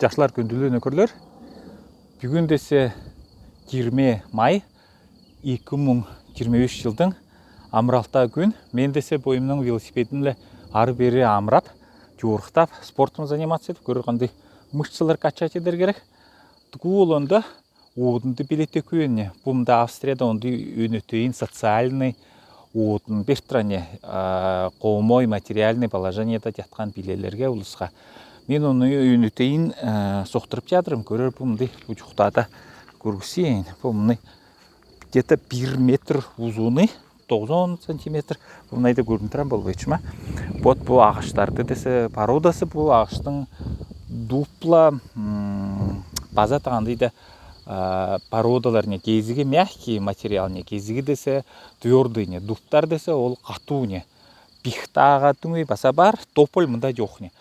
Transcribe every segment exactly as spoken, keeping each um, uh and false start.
Жашлар, күндүлү нөкерлер. Бүгүн десе жиирма май, эки муң жиирма үш жылдың амыралтаа күн. Мен десе бойымның велосипедимнен ары-бери амырап, жорыктап, спортом заниматься этип, көрер кандай мышцалар качать эдер керек. Туу болонда одынды белетекуен не. Бу мында Австрияда онды үнүтейин социальный одын бертирткен не, а, хомой материальный положениеда жаткан билелерге, улуска. Мен оны үнүтейин, а, сохтырып жатырым, көрер бу мындай, бу жуктада көргүзейин. Бу мындай где-то бир метр узуну, тогузон сантиметр. Бу мындай да көрүнтүрен болбайчы ма. Вот бу агаштарды десе, породасы бу агаштың дубла, м, база тагандай да, а, породалар не, кезиги мягкий материал не, кезиги десе твёрдый не, дубтар десе ол катуу не. Пихта агатунгуй база бар, тополь мында жок не.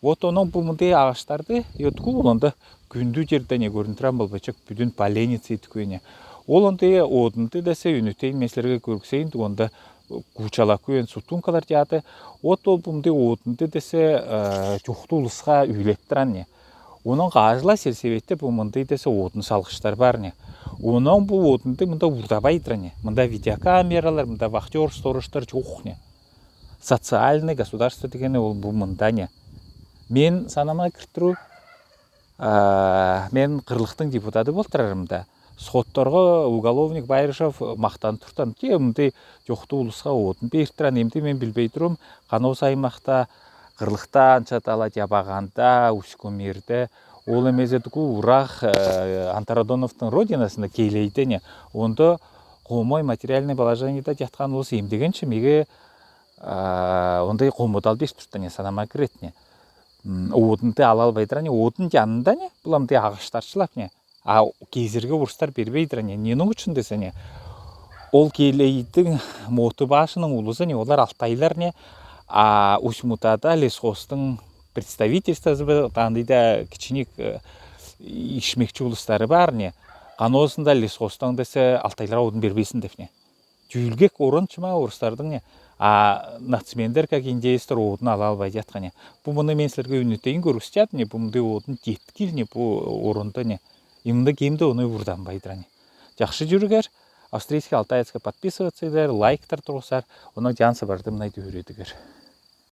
Вот оноң бу мындай агаштарды, йо, туу болонда күндү жерде не көрүнтүрен болбайчак, бүдүн поленница иткуен не. Ол онда одынды десе үнүтейин мен силерге көргүзейин, туу онда кучалакуен сутункалар жаады. Вот ол бу мындай одынды десе, э, жукту улуска үйлептирткен не. Оноң кажы сельсоветте бу мындай десе одын салгыштар бар не. Оноң бу одынды мында уурдабайтыртхан не. Мында видеокамералар, мында вахтёр, сторожтар жок не. Социальный государство дегени ол бу мында не. Мен санама киртирүү, а, мен кырлыктың депутаты болуп турарым да. Сходторго уголовник Байрышев мактанып туртан. Те, мындай жукту улуска одын бертирткен, эмди мен билбей турам. Канаус аймакта, кырлыкта, анча тала Жабаганда, Усть-Кумирде, ол эмес эдик, урак, э, Антародоновтың родинасында, Келейде не. Онда хомой материальный положениеда жаткан улус эмдегенче меге, а, ондай хомуду алып эс туртан не, санама кирет не. М, одынды ала албайтыртхан не, одын жанында не, бу мындай агаштар чылап не. А кезирге орустар бербейтиртхан не, ненің ӱчӱн десе не. Ол Келейдиң Моту башының улузы не, олар алтайлар не, а Усть-Мутада лесхозтың представительствозы ба, тагандай да кичиник, э, ишмекчи улустары бар не. Канаусында лесхозтың десе алтайлар одын бербейсиң деп не. Тюйүлгек орын чыма орустардың не. А нацмендер, как индеецтер, одын ала албай жаткан не. Бу муну мен силерге үнүтейин көргүзче ятам не, бу мындай одын жеткил не бу орында не. И мында кемде оны уурданбайтыртхан не. Жакшы, жүүригер, Австрийский Алтаецке подписываться эдер, лайктар тургызар, онаң жан сабарды мынай да ӧредигер.